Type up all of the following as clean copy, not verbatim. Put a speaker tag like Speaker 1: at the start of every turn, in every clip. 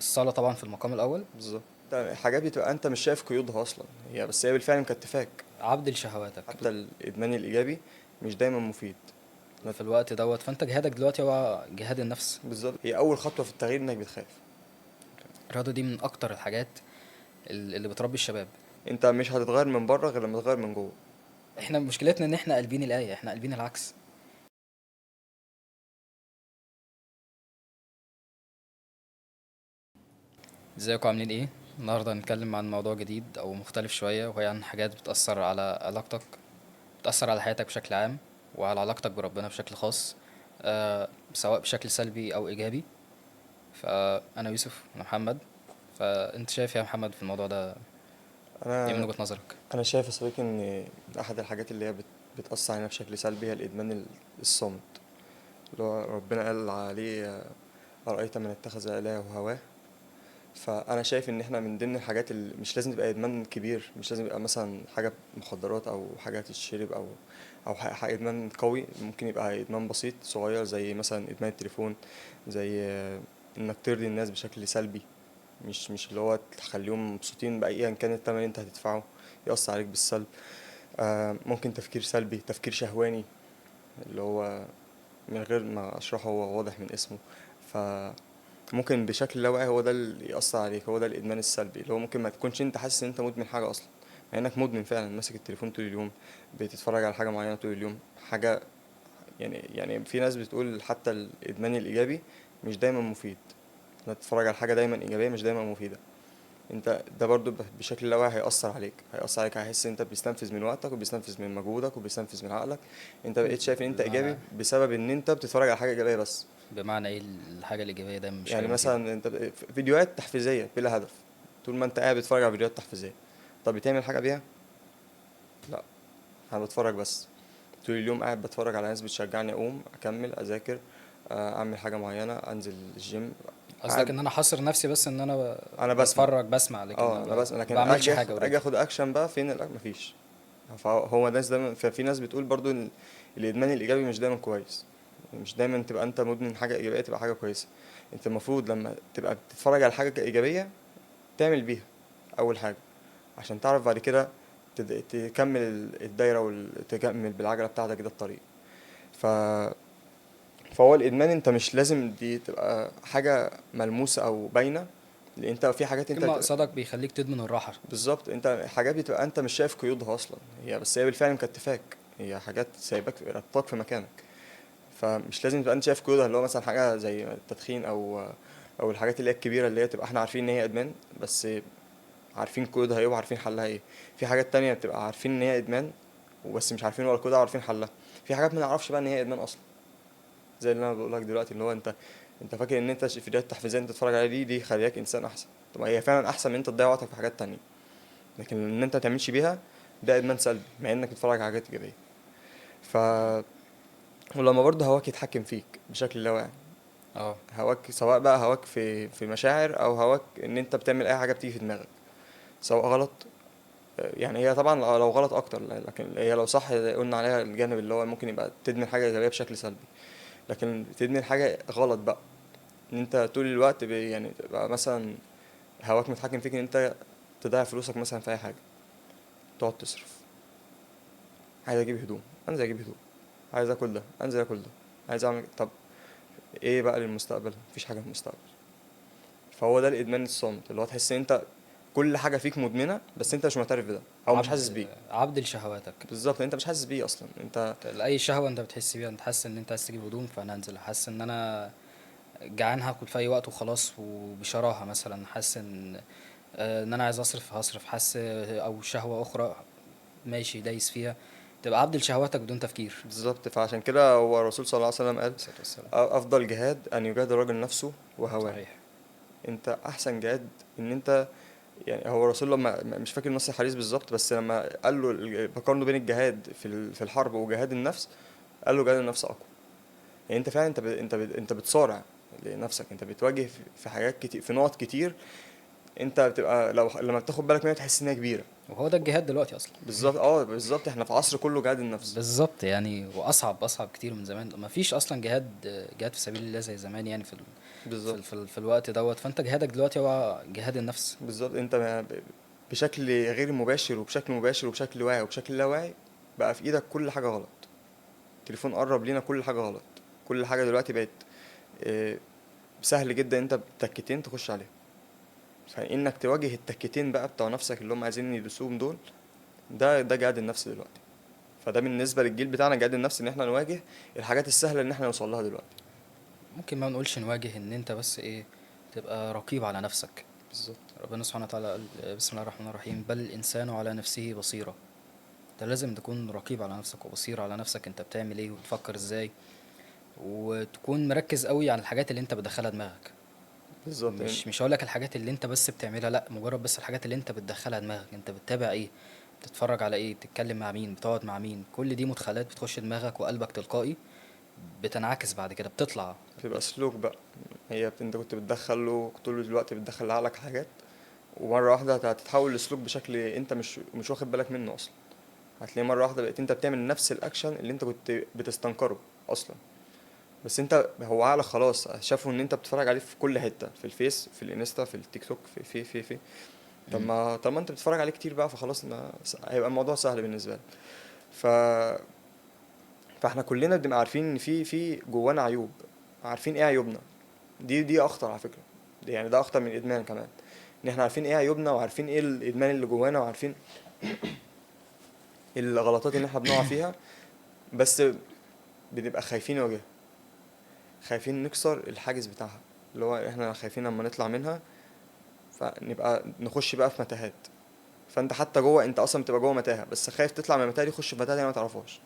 Speaker 1: الصلاة طبعا في المقام الأول.
Speaker 2: بالظبط. حاجات بتبقى انت مش شايف قيودها اصلا، هي بس هي بالفعل مكتفاك.
Speaker 1: عبد لشهواتك.
Speaker 2: حتى الادمان الايجابي مش دايما مفيد
Speaker 1: في الوقت دوت، فانت جهادك دلوقتي هو جهاد النفس.
Speaker 2: بالظبط، هي اول خطوة في التغيير انك بتخاف.
Speaker 1: الرياضة دي من اكتر الحاجات اللي بتربي الشباب.
Speaker 2: انت مش هتتغير من بره غير لما تتغير من جوه.
Speaker 1: احنا مشكلتنا ان احنا قلبين الايه، احنا قلبين العكس. ازيكم عاملين ايه؟ النهارده هنتكلم عن موضوع جديد او مختلف شوية، وهي عن حاجات بتأثر على علاقتك، بتأثر على حياتك بشكل عام وعلى علاقتك بربنا بشكل خاص، سواء بشكل سلبي او ايجابي. فانا يوسف، انا محمد. فانت شايف يا محمد في الموضوع ده ايه من وجهة نظرك؟
Speaker 2: انا شايف يا صديقي ان احد الحاجات اللي هي بتأثر علينا بشكل سلبي هي الادمان الصامت، اللي هو ربنا قال عليه أرأيت من اتخذ إلهه هواه. فأنا شايف إن إحنا من ضمن الحاجات اللي مش لازم تبقى إدمان كبير، مش لازم يبقى مثلا حاجة مخدرات أو حاجة تتشرب أو إدمان قوي، ممكن يبقى إدمان بسيط صغير زي مثلا إدمان التليفون، زي إنك ترضي الناس بشكل سلبي، مش اللي هو تخليهم مبسوطين بأيا كان الثمن اللي أنت هتدفعه يأثر عليك بالسلب. ممكن تفكير سلبي، تفكير شهواني اللي هو من غير ما أشرحه هو واضح من اسمه. فممكن بشكل لا واعي هو ده اللي يأثر عليك، هو ده الإدمان السلبي اللي هو ممكن ما تكونش أنت حاسس إن أنت مدمن حاجة أصلا، مع إنك مدمن فعلا، ماسك التليفون طول اليوم، بتتفرج على حاجة معينة طول اليوم، حاجة يعني في ناس بتقول حتى الإدمان الإيجابي مش دايما مفيد، إنك تتفرج على حاجة دايما إيجابية مش دايما مفيدة. انت ده برضو بشكل لا واعي هيأثر عليك، هيحس ان انت بيستنفذ من وقتك وبيستنفذ من مجهودك وبيستنفذ من عقلك. انت بقيت شايف ان انت ايجابي بسبب ان انت بتتفرج على حاجة ايجابية بس.
Speaker 1: بمعنى ايه الحاجة الايجابية ده؟ مش
Speaker 2: يعني مثلا انت فيديوهات تحفيزيه بلا هدف، طول ما انت قاعد بتتفرج على فيديوهات تحفيزيه، طب بتعمل حاجة بيها؟ لا، انا بتفرج بس طول اليوم، قاعد بتفرج على ناس بتشجعني اقوم اكمل اذاكر، اعمل حاجة معينة، انزل الجيم.
Speaker 1: قصدك ان انا حاصر نفسي بس ان انا بتفرج بسمع، لكن
Speaker 2: انا بسمع، لكن
Speaker 1: بعملش حاجة.
Speaker 2: اجي اخد اكشن بقى فين؟ مفيش. فهو ناس دايما، ففي ناس بتقول برضو ان الادمان الايجابي مش دايما كويس، مش دايما تبقى انت مدمن حاجة ايجابية تبقى حاجة كويسة. انت المفروض لما تبقى بتتفرج على حاجة ايجابية تعمل بيها اول حاجة، عشان تعرف بعد كده تكمل الدايرة وتكمل بالعجله بتاعتك ده الطريق. فهو الادمان انت مش لازم دي تبقى حاجة ملموسة او باينة، لان انت في حاجات انت
Speaker 1: مقصدك بيخليك تدمن الراحة.
Speaker 2: بالظبط، انت حاجات بتبقى انت مش شايف قيودها اصلا، هي بس هي بالفعل مكتفاك، هي حاجات سايباك ربطاك في مكانك، فمش لازم تبقى انت شايف قيودها، اللي هو مثلا حاجة زي التدخين او الحاجات اللي هي الكبيرة اللي هي تبقى احنا عارفين ان هي ادمان بس عارفين قيودها ايه وعارفين حلها ايه. في حاجات تانية بتبقى عارفين ان هي ادمان وبس مش عارفين ولا قيودها وعارفين حلها. في حاجات ما نعرفش بقى ان هي ادمان اصلا، زي اللي انا بقول لك دلوقتي، اللي هو انت فاكر ان انت فيديوهات تحفيزيه انت تتفرج عليها دي خليك انسان احسن، طب هي فعلا احسن من انت تضيع وقتك في حاجات تانية، لكن ان انت ما تعملش بيها ده ادمان سلبي مع انك بتتفرج على حاجات ايجابية. ولما برضه هواك يتحكم فيك بشكل لا واعي، هواك سواء بقى هواك في مشاعر او هواك ان انت بتعمل اي حاجة بتيجي في دماغك، سواء غلط، يعني هي طبعا لو غلط اكتر، لكن هي لو صح قلنا عليها الجانب اللي هو ممكن يبقى تدمن حاجة ايجابية بشكل سلبي، لكن تدمن حاجة غلط بقى ان انت طول الوقت يعني تبقى مثلا هواك متحكم فيك ان انت تضيع فلوسك مثلا في اي حاجة، تقعد تصرف، عايز اجيب هدوم انزل اجيب هدوم، عايز اكل ده انزل اكل ده، عايز اعمل، طب ايه بقى للمستقبل؟ مفيش حاجة للمستقبل. فهو ده الادمان الصامت، اللي هو تحس ان انت كل حاجة فيك مدمنه بس انت مش معترف بده او مش حاسس بيه.
Speaker 1: عبد لشهواتك.
Speaker 2: بالظبط، انت مش حاسس بيه اصلا. انت
Speaker 1: اي شهوة انت بتحس بيها، انت حاسس ان انت عايز تجيب هدوم فانا هنزل، حاسس ان انا جعان هاكل في اي وقت وخلاص وبشراهه مثلا، حاسس ان انا عايز اصرف هصرف، حاسس او شهوة اخرى ماشي دايس فيها، تبقى عبد لشهواتك بدون تفكير.
Speaker 2: بالظبط. فعشان كده هو الرسول صلى الله عليه وسلم قال افضل جهاد ان يجاهد الرجل نفسه وهواه.
Speaker 1: صحيح.
Speaker 2: انت احسن جهاد ان انت، يعني هو الرسول لما، مش فاكر نص الحديث بالظبط، بس لما قال له بقارنه بين الجهاد في الحرب وجهاد النفس، قال له جهاد النفس اقوى. يعني انت فعلا انت بتصارع لنفسك، انت بتواجه في حاجات كتير، في نقط كتير انت بتبقى لو لما بتاخد بالك منها تحس انها كبيرة،
Speaker 1: وهو ده الجهاد دلوقتي اصلا.
Speaker 2: بالظبط. بالظبط، احنا في عصر كله جهاد النفس.
Speaker 1: بالظبط، يعني واصعب اصعب كتير من زمان. ما فيش اصلا جهاد في سبيل الله زي زمان، يعني في
Speaker 2: بالظبط.
Speaker 1: في الوقت دوت. فانت جهادك دلوقتي هو جهاد النفس.
Speaker 2: بالظبط. انت بشكل غير مباشر وبشكل مباشر وبشكل واعي وبشكل لا واعي بقى في ايدك كل حاجة غلط. التليفون قرب لينا كل حاجة غلط، كل حاجة دلوقتي بقت سهل جدا انت بتكتين تخش عليها. فانك تواجه التكتين بقى بتوع نفسك اللي هم عايزين يدوسوهم دول، ده جهاد النفس دلوقتي. فده بالنسبة للجيل بتاعنا جهاد النفس، ان احنا نواجه الحاجات السهلة ان احنا نوصل لها دلوقتي.
Speaker 1: ممكن ما نقولش نواجه، ان انت بس ايه، تبقى رقيب على نفسك.
Speaker 2: بالظبط.
Speaker 1: ربنا سبحانه وتعالى قال بسم الله الرحمن الرحيم، بل الانسان على نفسه بصيرة. انت لازم تكون رقيب على نفسك وبصير على نفسك، انت بتعمل ايه وتفكر ازاي، وتكون مركز قوي على الحاجات اللي انت بتدخلها دماغك.
Speaker 2: بالظبط.
Speaker 1: مش هقول لك الحاجات اللي انت بس بتعملها، لا، مجرد بس الحاجات اللي انت بتدخلها دماغك. انت بتتابع ايه، بتتفرج على ايه، بتتكلم مع مين، بتقعد مع مين، كل دي مدخلات بتخش دماغك وقلبك تلقائي، بتنعكس بعد كده، بتطلع
Speaker 2: بتبقى سلوك بقى. هي انت كنت بتدخل له طول الوقت، بتدخل لعقلك حاجات، ومرة واحدة هتتحول لسلوك بشكل انت مش واخد بالك منه اصلا. هتلاقي مرة واحدة بقيت انت بتعمل نفس الاكشن اللي انت كنت بتستنكره اصلا، بس انت هو عقلك خلاص شافه ان انت بتتفرج عليه في كل حتة، في الفيس، في الانستا، في التيك توك، في في في في طب ما انت بتتفرج عليه كتير بقى، فخلاص هيبقى الموضوع سهل بالنسبة لك. فاحنا كلنا بنبقى عارفين ان في جوانا عيوب، عارفين ايه عيوبنا دي اخطر على فكرة، يعني ده اخطر من الادمان كمان، ان احنا عارفين ايه عيوبنا وعارفين ايه الادمان اللي جوانا وعارفين الغلطات اللي احنا بنقع فيها، بس بنبقى خايفين نواجهها، خايفين نكسر الحاجز بتاعها، اللي هو احنا خايفين لما نطلع منها فنبقى نخش بقى في متاهات. فانت حتى جوه، انت اصلا بتبقى جوه متاهه، بس خايف تطلع من المتاهة دي تخش في متاهه تانية ما تعرفهاش،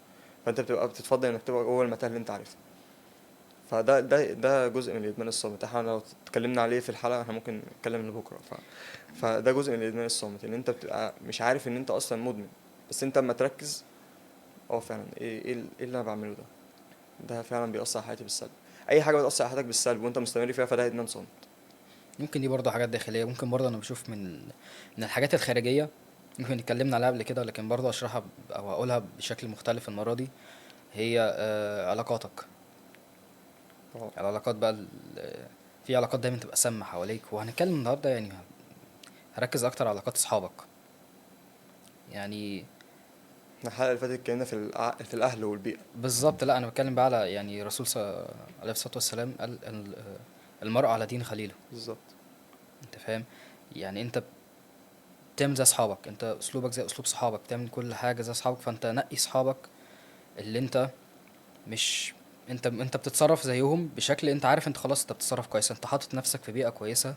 Speaker 2: فانت بتبقى بتتفضل انك تبقى جوه المتاهة اللي انت عارفها. فده ده ده جزء من الادمان الصامت. احنا لو اتكلمنا عليه في الحلقة احنا ممكن نتكلم لبكرة. فده جزء من الادمان الصامت، ان انت بتبقى مش عارف ان انت اصلا مدمن، بس انت اما تركز فعلا ايه اللي انا بعمله ده فعلا بيأثر على حياتي بالسلب. اي حاجة بتأثر على حياتك بالسلب وانت مستمر فيها فده ادمان صامت.
Speaker 1: ممكن دي برضه حاجات داخلية، ممكن برضه انا بشوف من الحاجات الخارجية، ممكن اتكلمنا عليها قبل كده لكن برضه اشرحها او اقولها بشكل مختلف المرة دي، هي علاقاتك. العلاقات بقى، في علاقات دايما تبقى سامة حواليك، وهنتكلم النهارده يعني هركز اكتر على علاقات اصحابك. يعني
Speaker 2: الحلقة اللي فاتت اتكلمنا في الاهل والبيئة.
Speaker 1: بالظبط. لا انا بتكلم بقى على يعني الرسول عليه الصلاة والسلام قال المرء على دين خليله.
Speaker 2: بالظبط.
Speaker 1: انت فاهم؟ يعني انت بتعمل زي اصحابك، انت اسلوبك زي اسلوب صحابك، بتعمل كل حاجة زي اصحابك، فانت نقي اصحابك اللي انت مش انت بتتصرف زيهم بشكل انت عارف انت خلاص انت بتتصرف كويس، انت حاطط نفسك في بيئة كويسة،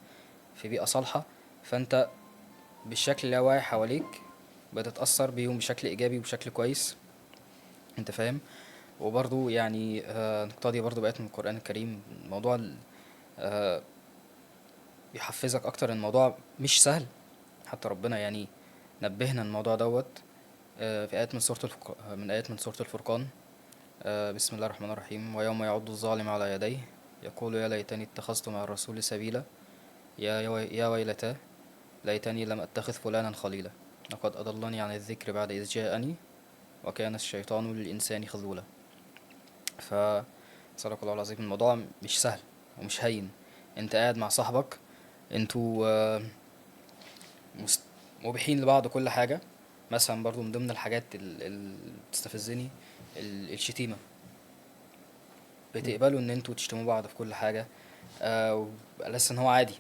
Speaker 1: في بيئة صالحه، فانت بالشكل اللي واعي حواليك بتتأثر بيهم بشكل إيجابي وبشكل كويس. انت فاهم؟ وبرضو يعني النقطة دي برضو بقت من القرآن الكريم، الموضوع بيحفزك أكتر. الموضوع مش سهل، حتى ربنا يعني نبهنا الموضوع دوت في آيات من سورة من آيات من سورة الفرقان. بسم الله الرحمن الرحيم، ويوم يعض الظالم على يديه يقول يا ليتني اتخذت مع الرسول سبيلا يا ويلتى ليتني لم أتخذ فلانا خليلا لقد أضلني عن الذكر بعد إذ جاءني وكان الشيطان للإنسان خذولا. صدق الله العظيم. الموضوع مش سهل ومش هين. انت قاعد مع صاحبك، انتوا مبيحين لبعض كل حاجة. مثلا برضو من ضمن الحاجات اللي بتستفزني الشتيمة. بتقبلوا ان انتوا تشتموا بعض في كل حاجة، وعلى ان هو عادي،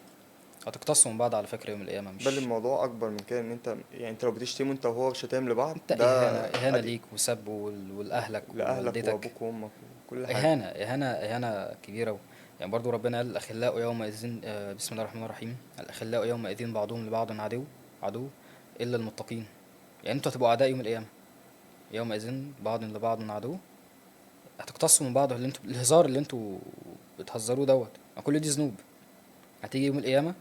Speaker 1: هتقتصوا من بعض على فكرة يوم القيامة. مش
Speaker 2: بل الموضوع اكبر من كده، ان انت يعني انت لو بتشتمه انت وهو شتام لبعض،
Speaker 1: انت
Speaker 2: ده
Speaker 1: اهانة ليك وسب ولاهلك ووالدتك
Speaker 2: وابوك وامك وكل حاجة،
Speaker 1: اهانة اهانة اهانة كبيرة. يعني برضو ربنا قال الاخلاء يومئذ، بسم الله الرحمن الرحيم، الاخلاء يومئذ بعضهم لبعض عدو الا المتقين. يعني انتوا هتبقوا اعداء يوم القيامة، يومئذ بعض لبعض عدو، هتقتصوا من بعض. اللي انتوا الهزار اللي انتوا بتهزروه دوت، ما كل دي ذنوب. هتيجي يوم القيامة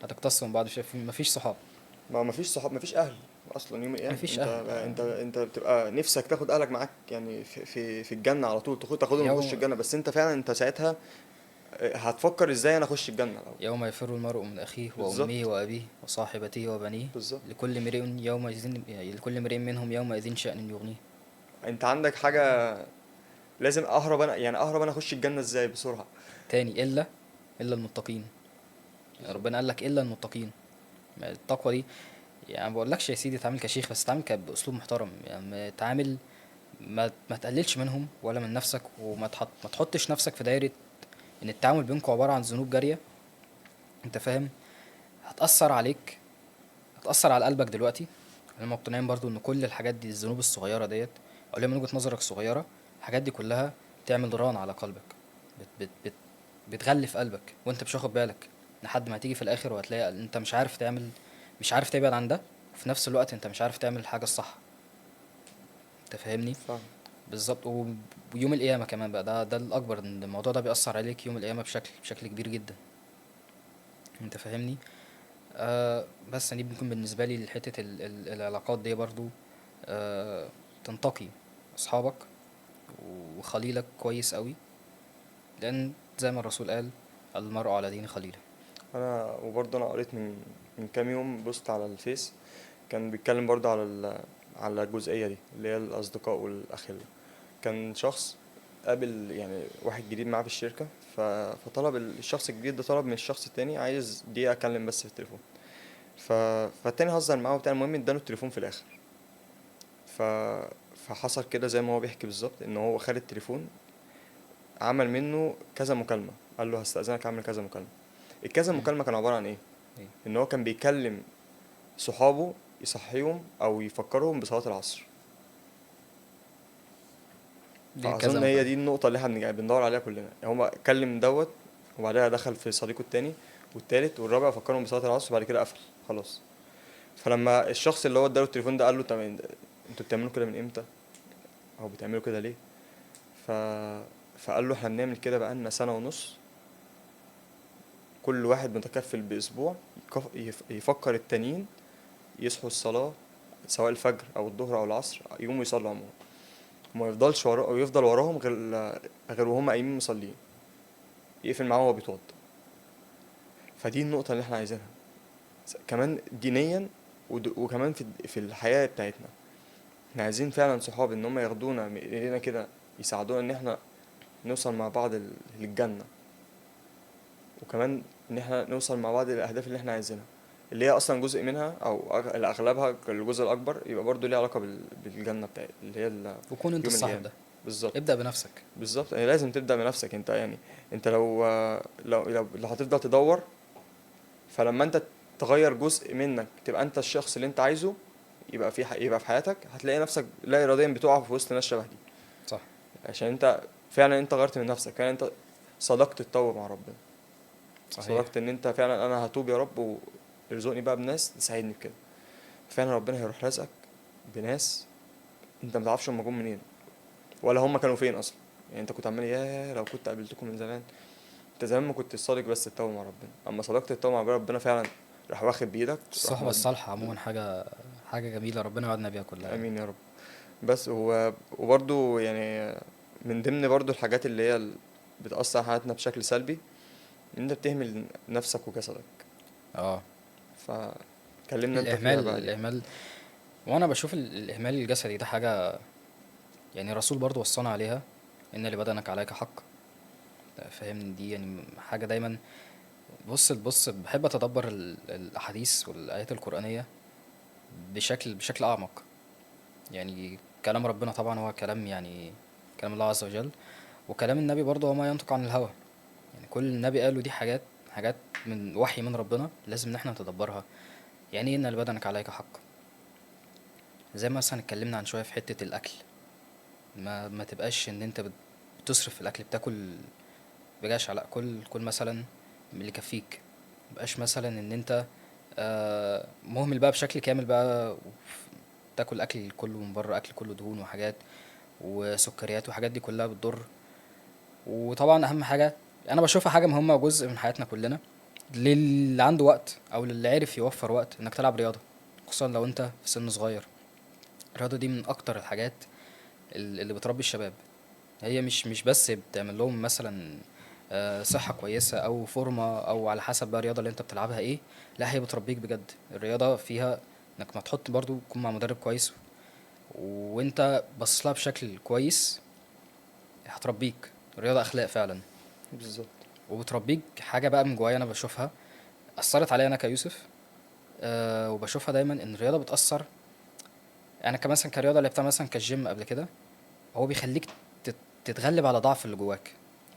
Speaker 1: هتقتصوا من بعض، مش مفيش صحاب.
Speaker 2: ما مفيش صحاب، مفيش اهل اصلا يوم القيامة.
Speaker 1: مفيش
Speaker 2: انت
Speaker 1: اهل.
Speaker 2: انت بتبقى نفسك تاخد اهلك معاك يعني في الجنة على طول، تاخدهم وتخش الجنة، بس انت فعلا انت ساعتها هتفكر ازاي انا اخش الجنة الاول.
Speaker 1: يوم يفر المرء من اخيه وامه وابيه وصاحبته وبنيه، لكل امرئ يومئذ، لكل امرئ منهم يومئذ شأن يغنيه.
Speaker 2: انت عندك حاجة لازم اهرب انا، يعني اهرب انا اخش الجنة ازاي بسرعة
Speaker 1: تاني، الا الا المتقين. يعني ربنا قال لك الا المتقين. ما التقوى دي يعني ما بقولكش يا سيدي اتعامل كشيخ، بس اتعامل باسلوب محترم، يعني اتعامل ما تقللش منهم ولا من نفسك، وما ما تحطش نفسك في دايرة ان التعامل بينكم عبارة عن ذنوب جارية. انت فاهم؟ هتأثر عليك، هتأثر على قلبك. دلوقتي انا مقتنعين برضو ان كل الحاجات دي، الذنوب الصغيرة ديت او اللي من وجهة نظرك صغيرة، الحاجات دي كلها تعمل ران على قلبك، بت بت بت بتغلف قلبك وانت مش واخد بالك، لحد ما هتيجي في الاخر وهتلاقي انت مش عارف تعمل، مش عارف تبعد عن ده، وفي نفس الوقت انت مش عارف تعمل الحاجة الصح. انت فاهمني؟
Speaker 2: فاهم.
Speaker 1: بالظبط. ويوم القيامة كمان بقى، ده الأكبر، ان الموضوع ده بيأثر عليك يوم القيامة بشكل كبير جدا. انت فاهمني؟ بس دي بيكون بالنسبة لي حتة العلاقات دي برضو، تنتقي أصحابك وخليلك كويس قوي، لأن زي ما الرسول قال المرء على دين خليله.
Speaker 2: انا وبرضه انا قريت من كام يوم post على الفيس، كان بيتكلم برضه على الجزئية دي اللي هي الأصدقاء والأخلة. كان شخص قابل يعني واحد جديد معاه في الشركة، فطلب الشخص الجديد ده طلب من الشخص التاني عايز دقيقة أكلم بس في التليفون، فالتاني هزر معاه وبتاع، المهم اداله التليفون في الآخر. فحصل كده زي ما هو بيحكي بالظبط، إن هو خد التليفون عمل منه كذا مكالمة، قال له هستأذنك أعمل كذا مكالمة. الكذا مكالمة كان عبارة عن إيه؟ إن هو كان بيكلم صحابه يصحيهم أو يفكرهم بصلاة العصر. فأظن هي دي النقطة اللي احنا بندور عليها كلنا. يعني هو كلم دوت وبعدها دخل في صديقه التاني والتالت والرابع، فكرهم بصلاة العصر، وبعد كده قفل خلاص. فلما الشخص اللي هو اداله التليفون ده قال له طب انتوا بتعملوا كده من امتى؟ او بتعملوا كده ليه؟ فقال له احنا بنعمل كده بقالنا 1.5 سنة، كل واحد متكفل بأسبوع يفكر التانيين يصحوا الصلاة سواء الفجر أو الظهر أو العصر، يقوموا يصلوا عموما، وما يفضلش ورا ويفضل وراهم غير وهم قايمين مصلين، يقفل معاهم وهو بيتوضى. فدي النقطة اللي احنا عايزينها كمان دينيا، وكمان في الحياة بتاعتنا. احنا عايزين فعلا صحاب ان هم ياخدونا من ايدينا كده، يساعدونا ان احنا نوصل مع بعض للجنة، وكمان ان احنا نوصل مع بعض للأهداف اللي احنا عايزينها، اللي هي اصلا جزء منها او اغلبها الجزء الاكبر يبقى برضو ليه علاقة بالجنة بتاعت اللي هي
Speaker 1: وكون انت الصاحب ده.
Speaker 2: بالظبط،
Speaker 1: ابدأ بنفسك.
Speaker 2: بالظبط، يعني لازم تبدأ بنفسك انت. يعني انت لو لو لو, لو هتفضل تدور، فلما انت تغير جزء منك تبقى انت الشخص اللي انت عايزه يبقى في حياتك، هتلاقي نفسك لا اراديا بتقع في وسط ناس شبه دي.
Speaker 1: صح،
Speaker 2: عشان انت فعلا انت غيرت من نفسك، فعلا انت صدقت التوبة مع ربنا.
Speaker 1: صحيح.
Speaker 2: صدقت ان انت فعلا انا هتوب يا رب وارزقني بقى بناس تساعدني بكده. فعلا ربنا هيروح رزقك بناس انت ما تعرفش هم جم منين ولا هم كانوا فين اصلا. يعني انت كنت عمال يا لو كنت قابلتكم من زمان. انت زمان ما كنت صادق بس التوبة مع ربنا، اما صدقت التوبة مع ربنا فعلا راح واخد بايدك.
Speaker 1: الصحبة الصالحة عموما حاجة جميلة، ربنا يوعدنا بيها كلها.
Speaker 2: امين يا رب. بس وبرده يعني من ضمن برده الحاجات اللي هي بتأثر على حياتنا بشكل سلبي، ان انت بتهمل نفسك وجسدك. فكلمنا انت فيها بقى.
Speaker 1: الاهمال، وانا بشوف الاهمال الجسدي ده حاجة يعني الرسول برضو وصانا عليها، ان لبدنك عليك حق. فاهمني؟ دي يعني حاجة دايما بص بحب اتدبر الاحاديث والايات القرآنية بشكل اعمق. يعني كلام ربنا طبعا هو كلام، يعني كلام الله عز وجل، وكلام النبي برضه هو ما ينطق عن الهوى. يعني كل النبي قاله دي حاجات من وحي من ربنا، لازم ان احنا نتدبرها. يعني ايه ان لبدنك عليك حق؟ زي ما مثلا اتكلمنا عن شوية في حتة الاكل، ما تبقاش ان انت بتصرف في الاكل، بتاكل بجشع، لا كل مثلا من اللي يكفيك. مبقاش مثلا ان انت مهمل بقى بشكل كامل بقى، تاكل اكل كله من بره، اكل كله دهون وحاجات وسكريات وحاجات دي كلها بتضر. وطبعا اهم حاجة انا بشوفها حاجة مهمة وجزء من حياتنا كلنا، للي عنده وقت او للي عارف يوفر وقت، انك تلعب رياضة، خصوصا لو انت في سن صغير. الرياضة دي من اكتر الحاجات اللي بتربي الشباب. هي مش بس بتعمل لهم مثلا صحة كويسة او فورمه او على حسب بقى الرياضة اللي انت بتلعبها ايه، لا هي بتربيك بجد. الرياضة فيها انك ما تحط برضو تكون مع مدرب كويس وانت باصص لها بشكل كويس، هتربيك. الرياضة اخلاق فعلا.
Speaker 2: بالظبط.
Speaker 1: وبتربيك حاجة بقى من جوايا انا بشوفها اثرت عليا انا كيوسف، وبشوفها دايما ان الرياضة بتاثر. انا كمثلا كرياضه لعبتها مثلا كالجيم قبل كده، هو بيخليك تتغلب على ضعف اللي جواك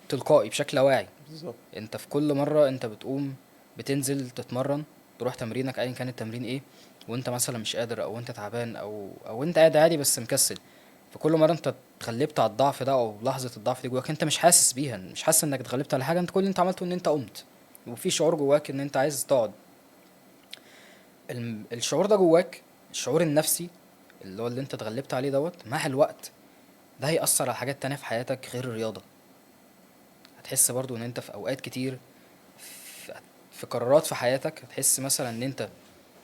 Speaker 1: تلقائي بشكل واعي.
Speaker 2: بالظبط.
Speaker 1: انت في كل مرة انت بتقوم بتنزل تتمرن، تروح تمرينك ايا كان التمرين ايه، وانت مثلا مش قادر او انت تعبان او انت قاعد عادي بس مكسل، فكل مرة انت اتغلبت على الضعف ده او لحظة الضعف دي جواك انت مش حاسس بيها، مش حاسس انك اتغلبت على حاجة، انت كل اللي انت عملته ان انت قمت، وفي شعور جواك ان انت عايز تقعد. الشعور ده جواك، الشعور النفسي اللي هو اللي انت اتغلبت عليه دوت، مع الوقت ده هيأثر على حاجات تانية في حياتك غير الرياضة. هتحس برضو ان انت في اوقات كتير في قرارات في حياتك هتحس مثلا ان انت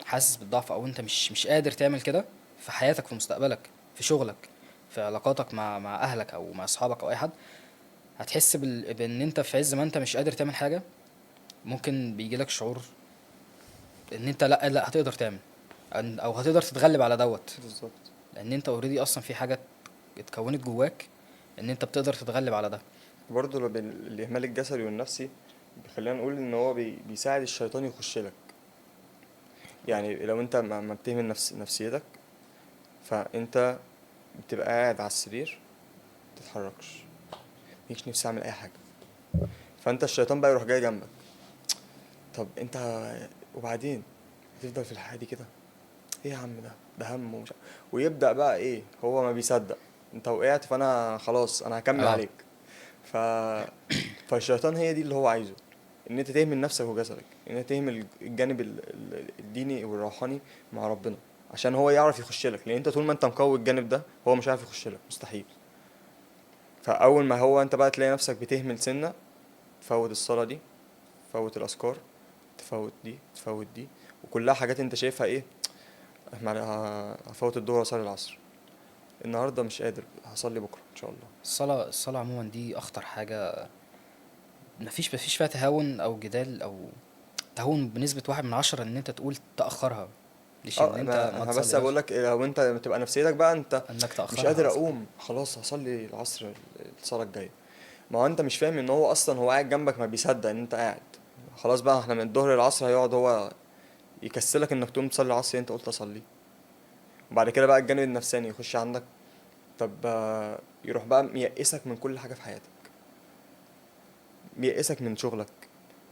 Speaker 1: حاسس بالضعف او انت مش قادر تعمل كده في حياتك، في مستقبلك، في شغلك، في علاقاتك مع اهلك او مع اصحابك او اي حد. هتحس بان انت في عز ما انت مش قادر تعمل حاجة، ممكن بيجيلك شعور ان انت لا هتقدر تعمل او هتقدر تتغلب على دوت.
Speaker 2: بالظبط.
Speaker 1: لان انت already اصلا في حاجة اتكونت جواك ان انت بتقدر تتغلب على ده.
Speaker 2: برضه لو الاهمال الجسدي والنفسي خلينا نقول ان هو بيساعد الشيطان يخش لك. يعني لو انت ما بتهمل نفسيتك، فانت بتبقى قاعد على السرير ما تتحركش، مالكش نفس اعمل اي حاجة، فانت الشيطان بقى يروح جاي جنبك. طب انت وبعدين هتفضل في الحياة دي كده؟ ايه يا عم ده هم ومش ويبدا بقى ايه، هو ما بيصدق انت وقعت فانا خلاص انا هكمل عليك. فالشيطان هي دي اللي هو عايزه، ان انت تهمل نفسك وجسدك، ان انت تهمل الجانب الديني والروحاني مع ربنا، عشان هو يعرف يخش لك. لان انت طول ما انت مقوي الجانب ده هو مش عارف يخش لك، مستحيل. فاول ما هو انت بقى تلاقي نفسك بتهمل سنة، تفوت الصلاة دي، تفوت الاذكار، تفوت دي، تفوت دي، وكلها حاجات انت شايفها ايه، هفوت الظهر واصلي العصر النهارده، مش قادر، هصلي بكره ان شاء الله.
Speaker 1: الصلاة عموما دي اخطر حاجة، مفيش فيها تهاون او جدال او تهاون بنسبة 1 من 10 ان انت تقول تاخرها. مش ان انت ما
Speaker 2: انا بس
Speaker 1: تصليهاش.
Speaker 2: بقول لك لو انت بتبقى نفسيتك بقى انت
Speaker 1: انك تاخرها
Speaker 2: مش قادر
Speaker 1: أصلاً.
Speaker 2: اقوم، خلاص هصلي العصر الصلاة الجاية. ما هو انت مش فاهم ان هو اصلا هو قاعد جنبك، ما بيصدق ان انت قاعد. خلاص بقى احنا من الظهر للعصر هيقعد هو يكسلك انك تقوم تصلي العصر اللي انت قلت اصلية. وبعد كده بقى الجانب النفساني يخش عندك. طب يروح بقى ييأسك من كل حاجة في حياتك، ييأسك من شغلك،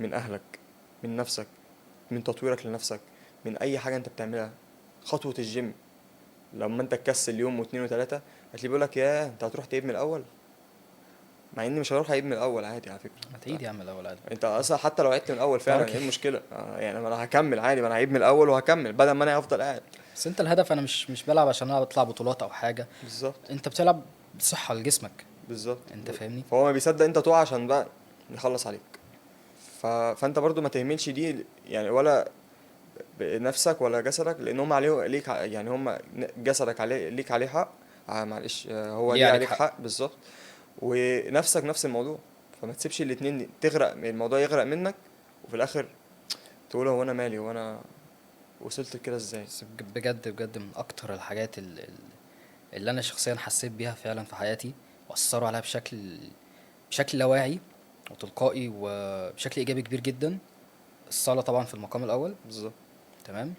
Speaker 2: من أهلك، من نفسك، من تطويرك لنفسك، من أي حاجة أنت بتعملها. خطوة الجيم لما أنت تكسل يوم واتنين وتلاتة هتلاقيه بيقولك ياه أنت هتروح تعيد من الأول، مع إني مش هروح أعيد من الأول عادي على فكرة.
Speaker 1: ما تعيد يا عم الأول عادي.
Speaker 2: أنت أصلا حتى لو عدت من الأول فعلا
Speaker 1: تركي.
Speaker 2: إيه المشكلة؟ يعني ما أنا هكمل عادي، ما أنا هعيد من الأول وهكمل بدل ما أنا هفضل قاعد.
Speaker 1: بس أنت الهدف، أنا مش بلعب عشان أنا أطلع بطولات أو حاجة.
Speaker 2: بالظبط.
Speaker 1: أنت بتلعب صحة لجسمك.
Speaker 2: بالظبط.
Speaker 1: أنت فاهمني؟
Speaker 2: فهو ما بيصدق أنت تقع عشان بقى نخلص عليك. فأنت برضو ما تهملش دي يعني، ولا بنفسك ولا جسدك، لأن هم عليه ليك يعني هم جسدك عليه ليك عليه حق، معلش، هو
Speaker 1: ليه
Speaker 2: ليه
Speaker 1: عليك
Speaker 2: عليك
Speaker 1: حق.
Speaker 2: حق. بالظبط. ونفسك نفس الموضوع، فما تسيبش الاتنين تغرق، الموضوع يغرق منك، وفي الآخر تقول هو أنا مالي، هو أنا وصلت كده إزاي؟
Speaker 1: بس بجد بجد من أكتر الحاجات اللي أنا شخصيا حسيت بيها فعلا في حياتي وأثروا عليها بشكل لاواعي وتلقائي وبشكل إيجابي كبير جدا، الصلاة طبعا في المقام الأول.
Speaker 2: بالظبط.
Speaker 1: تمام.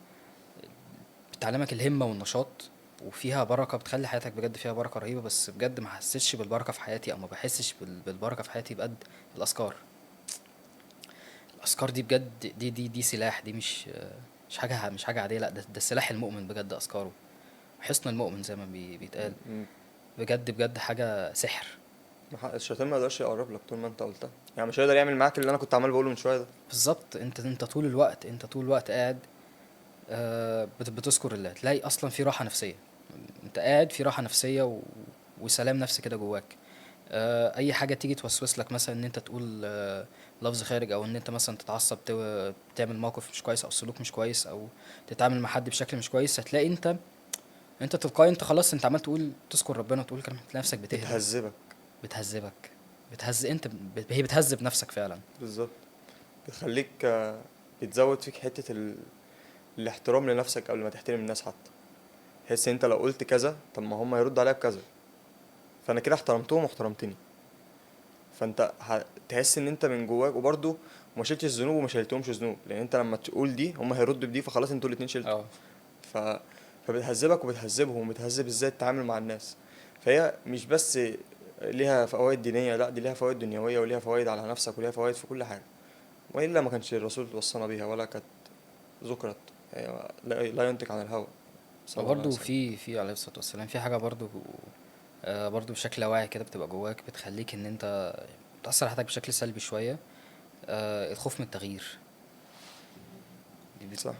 Speaker 1: بتعلمك الهمة والنشاط، وفيها بركة، بتخلي حياتك بجد فيها بركة رهيبة. بس بجد ما حسيتش بالبركة في حياتي، أو ما بحسش بالبركة في حياتي بقد الأذكار. الأذكار دي بجد دي سلاح، دي مش حاجة عادية، لا ده سلاح المؤمن بجد، أذكاره، حصن المؤمن زي ما بيتقال. بجد بجد حاجة سحر.
Speaker 2: الشيطان ما يقدرش يقرب لك طول ما انت قلتها، يعني مش هيقدر يعمل معاك اللي انا كنت عمال بقوله من شوية ده.
Speaker 1: بالظبط. انت طول الوقت، انت طول الوقت قاعد، بتذكر الله، تلاقي اصلا في راحة نفسية، انت قاعد في راحة نفسية وسلام نفسي كده جواك. اي حاجة تيجي توسوس لك مثلا ان انت تقول، لفظ خارج، او ان انت مثلا تتعصب، تعمل موقف مش كويس او سلوك مش كويس، او تتعامل مع حد بشكل مش كويس، هتلاقي انت تلقائي، انت خلاص انت عمال تقول تذكر ربنا وتقول كلام، تلاقي نفسك بتهدى.
Speaker 2: بتهذبك.
Speaker 1: بتهذبك، بتهز انت هي بتهذب نفسك فعلا.
Speaker 2: بالظبط. بتخليك، بتزود فيك حتة الاحترام لنفسك قبل ما تحترم الناس حتى. تحس انت لو قلت كذا طب ما هم هيردوا عليا بكذا، فانا كده احترمتهم واحترمتني. فانت هتحس ان انت من جواك، وبرده ما شلتش الذنوب وما شلتهمش ذنوب، لان انت لما تقول دي هم هيردوا بدي، فخلاص انتوا الاتنين شلتوا. فبتهذبك وبتهذبهم، وبتهذب ازاي تتعامل مع الناس. فهي مش بس ليها فوائد دينية، لا دي ليها فوائد دنيوية، وليها فوائد على نفسك، وليها فوائد في كل حاجة. وإلا ما كانش الرسول وصانا بيها ولا كانت ذكرت، يعني لا ينطق عن الهوى صلى الله عليه
Speaker 1: وبرضه
Speaker 2: وسلم.
Speaker 1: في عليه الصلاة والسلام في حاجة برضه، برضه بشكل واعي كده بتبقى جواك، بتخليك ان انت بتأثر على حياتك بشكل سلبي شوية. الخوف من التغيير. دي
Speaker 2: صح.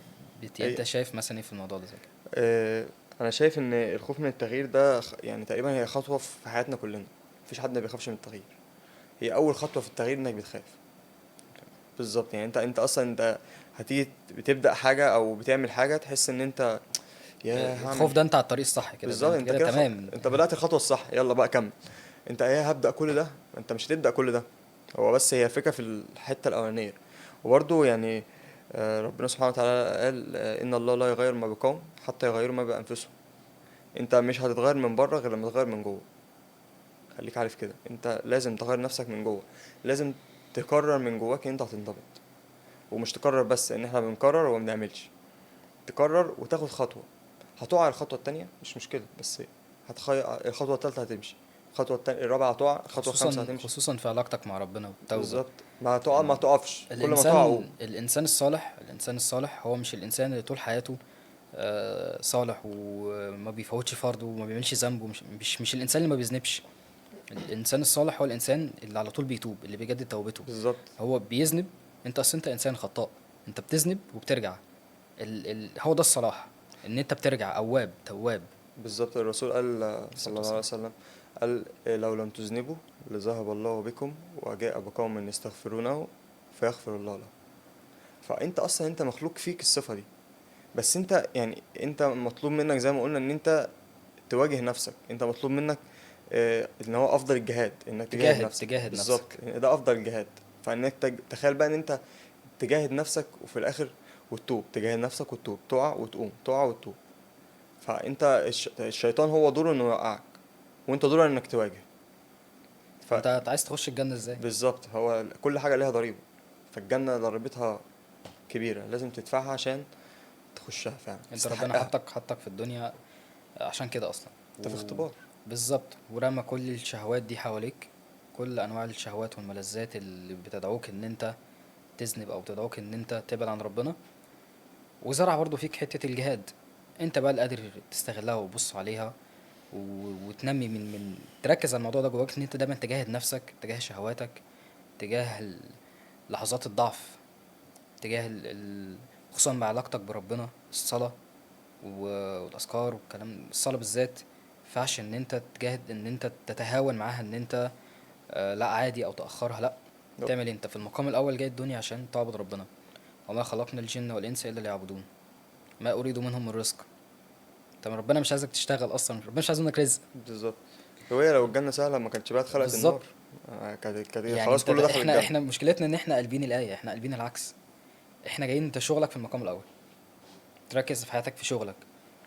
Speaker 1: انت شايف مثلا ايه في الموضوع ده زي كده؟
Speaker 2: انا شايف ان الخوف من التغيير ده يعني تقريبا هي خطوة في حياتنا كلنا، مفيش حد ما بيخافش من التغيير. هي اول خطوة في التغيير انك بتخاف. بالظبط، يعني انت اصلا انت هتيجي بتبدأ حاجة او بتعمل حاجة تحس ان انت يا هعمل
Speaker 1: الخوف ده انت على الطريق الصح كده،
Speaker 2: بالظبط،
Speaker 1: انت
Speaker 2: انت
Speaker 1: كده
Speaker 2: كده
Speaker 1: تمام.
Speaker 2: انت بدأت الخطوة الصح، يلا بقى كمل. انت ايه هبدأ كل ده؟ انت مش هتبدأ كل ده، هو بس هي فكرة في الحتة الأولانية. وبرضه ربنا سبحانه وتعالى قال، إن الله لا يغير ما بقوم حتى يغيروا ما بأنفسهم. انت مش هتتغير من بره غير لما تغير من جوه، خليك عارف كده. انت لازم تغير نفسك من جوه، لازم تقرر من جواك ان انت هتنضبط. ومش تقرر بس ان احنا بنقرر وما بنعملش، تقرر وتاخد خطوة. هتقع الخطوة التانية مش مشكلة، بس الخطوة التالتة هتمشي، الخطوة التانية الرابعة هتقع، الخطوة الخامسة هتمشي.
Speaker 1: خصوصا في علاقتك مع ربنا والتوبة.
Speaker 2: بالظبط، ما تقع، ما تقفش، كل ما تقع قوم.
Speaker 1: الإنسان الصالح هو مش الإنسان اللي طول حياته صالح وما بيفوتش فرضه وما بيعملش ذنبه، مش الإنسان اللي ما بيذنبش. الإنسان الصالح هو الإنسان اللي على طول بيتوب، اللي بيجدد توبته.
Speaker 2: بالظبط.
Speaker 1: هو بيذنب، أنت أصل أنت إنسان خطاء، أنت بتذنب وبترجع. هو ده الصلاح، إن أنت بترجع أواب تواب.
Speaker 2: بالظبط. الرسول قال صلى الله عليه وسلم، قال لو لم تذنبوا لذهب الله بكم وجاء بقوم يستغفرونه فيغفر الله له. فأنت أصلا أنت مخلوق فيك الصفة دي، بس أنت يعني أنت مطلوب منك زي ما قلنا إن أنت تواجه نفسك. أنت مطلوب منك إن هو أفضل الجهاد، إنك تجاهد نفسك.
Speaker 1: تجاهد
Speaker 2: بالظبط.
Speaker 1: نفسك.
Speaker 2: ده أفضل الجهاد. فإنك تخيل بقى إن أنت تجاهد نفسك وفي الآخر وتتوب، تجاهد نفسك وتتوب، تقع وتقوم، تقع وتتوب. فأنت الشيطان هو دوره إنه يوقعك، وأنت دوره إنك تواجه.
Speaker 1: أنت عايز تخش الجنة إزاي؟
Speaker 2: بالظبط. هو كل حاجة ليها ضريبة، فالجنة ضريبتها كبيرة، لازم تدفعها عشان تخشها فعلا.
Speaker 1: أنت ربنا حطك في الدنيا عشان كده أصلا.
Speaker 2: أنت في اختبار.
Speaker 1: بالظبط. ورمى كل الشهوات دي حواليك، كل أنواع الشهوات والملذات اللي بتدعوك إن أنت تذنب أو بتدعوك إن أنت تبعد عن ربنا، وزرع برضو فيك حتة الجهاد. أنت بقى اللي قادر تستغلها وتبص عليها وتنمي من تركز على الموضوع ده جواك، إن أنت دايما تجاهد نفسك، تجاه شهواتك، تجاه لحظات الضعف، تجاه خصوصا مع علاقتك بربنا، الصلاة والأذكار والكلام. الصلاة بالذات مينفعش إن أنت تجاهد، إن أنت تتهاون معاها، إن أنت لا عادي أو تأخرها، لا. تعمل إيه؟ أنت في المقام الأول جاي الدنيا عشان تعبد ربنا، وما خلقنا الجن والإنس إلا ليعبدون، ما أريد منهم من رزق. طب ربنا مش عايزك تشتغل أصلا، ربنا مش عايز منك رزق.
Speaker 2: بالظبط. هو لو الجنة سهلة ما كانتش بقى اتخلقت النار. كانت
Speaker 1: يعني
Speaker 2: خلاص كله دخل الجنة.
Speaker 1: احنا مشكلتنا ان احنا قلبين الآية، احنا قلبين العكس. احنا جايين انت شغلك في المقام الأول، تركز في حياتك في شغلك،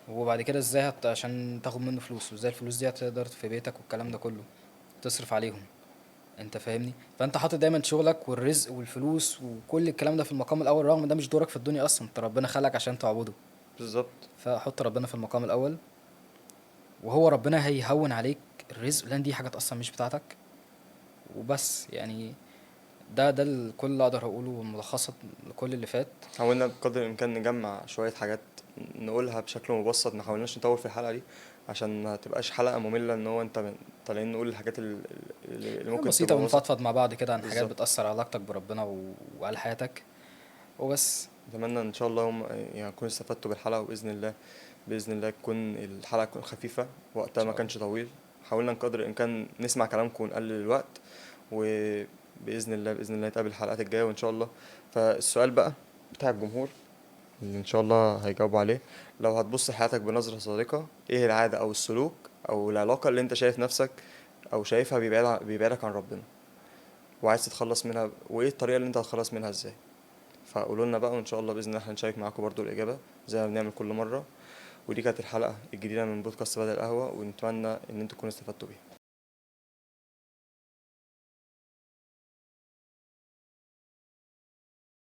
Speaker 1: وبعد كده ازاي عشان تاخد منه فلوس، وازاي الفلوس دي هتقدر في بيتك والكلام ده كله تصرف عليهم، انت فاهمني؟ فانت حاطط دايما شغلك والرزق والفلوس وكل الكلام ده في المقام الاول، رغم ده مش دورك في الدنيا اصلا، انت ربنا خلقك عشان تعبده.
Speaker 2: بالظبط.
Speaker 1: فحط ربنا في المقام الاول، وهو ربنا هيهون عليك الرزق، لان دي حاجات اصلا مش بتاعتك وبس. يعني ده الكل اللي اقدر اقوله، والملخص لكل اللي فات.
Speaker 2: حاولنا بقدر الامكان نجمع شوية حاجات نقولها بشكل مبسط، ما حاولناش نطول في الحلقة دي عشان ما تبقاش حلقة مملة، ان هو انت طالعين نقول الحاجات اللي ممكن
Speaker 1: بسيطة،
Speaker 2: تبقى
Speaker 1: ونفضفض مع بعض كده عن حاجات
Speaker 2: بالظبط.
Speaker 1: بتاثر على علاقتك بربنا وعلى حياتك وبس.
Speaker 2: اتمنى ان شاء الله يعني تكونوا استفدتوا بالحلقة، وباذن الله باذن الله تكون الحلقة تكون خفيفة، وقتها ما كانش طويل. حاولنا بقدر الامكان نسمع كلامكم ونقلل الوقت، وباذن الله باذن الله نتقابل الحلقات الجاية وان شاء الله. فالسؤال بقى بتاع الجمهور اللي ان شاء الله هيجاوبوا عليه، لو هتبص لحياتك بنظرة صادقة، ايه العادة او السلوك او العلاقة اللي انت شايف نفسك او شايفها بيبعدك عن ربنا وعايز تتخلص منها، وايه الطريقة اللي انت هتخلص منها ازاي؟ فقولوا لنا بقى، وان شاء الله باذن الله هنشارك معاكم برضو الاجابة زي ما بنعمل كل مرة. ودي كانت الحلقة الجديدة من بودكاست بدل القهوة، ونتمنى ان انتوا تكونوا استفدتوا بيها.